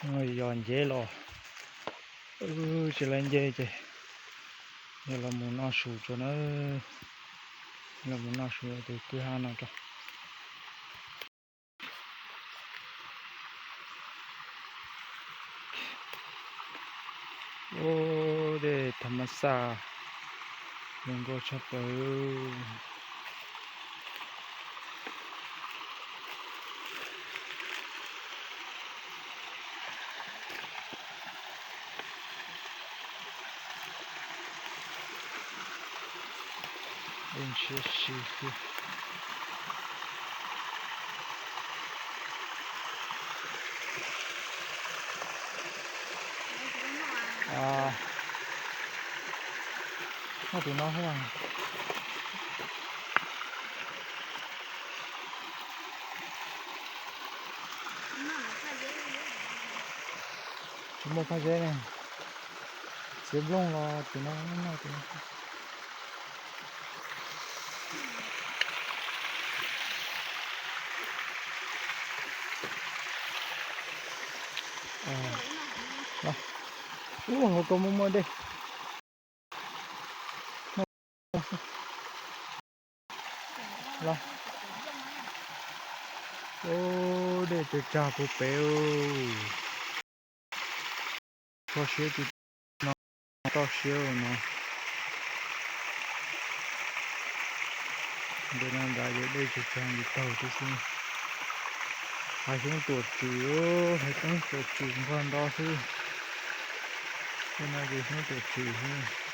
Yog nceb los, tsis lawv nce ces yog los mus noj su tso na. Los mus noj su tus kwj ha no tso. Ua dej tham mas xaj zoo nkauj tshaj plaws. Dej ntshiab si xwb. Noj tus no xwb. Tsis muaj phaj zeb ne. Txiav nplooj los tus no, noj tus no. Ub, hauv ko muaj muaj dej. Ub, dej tsaws tsag puag pem. Toj siab tis no, toj siab no. Ntawm no nrad yog dej tsaws tsag ntsis taug tib si. Hav xyoob tuam tsim, hav xyoob tuam tsim npog nto xwb. Tej no ces xyoob tuam tsim xwb.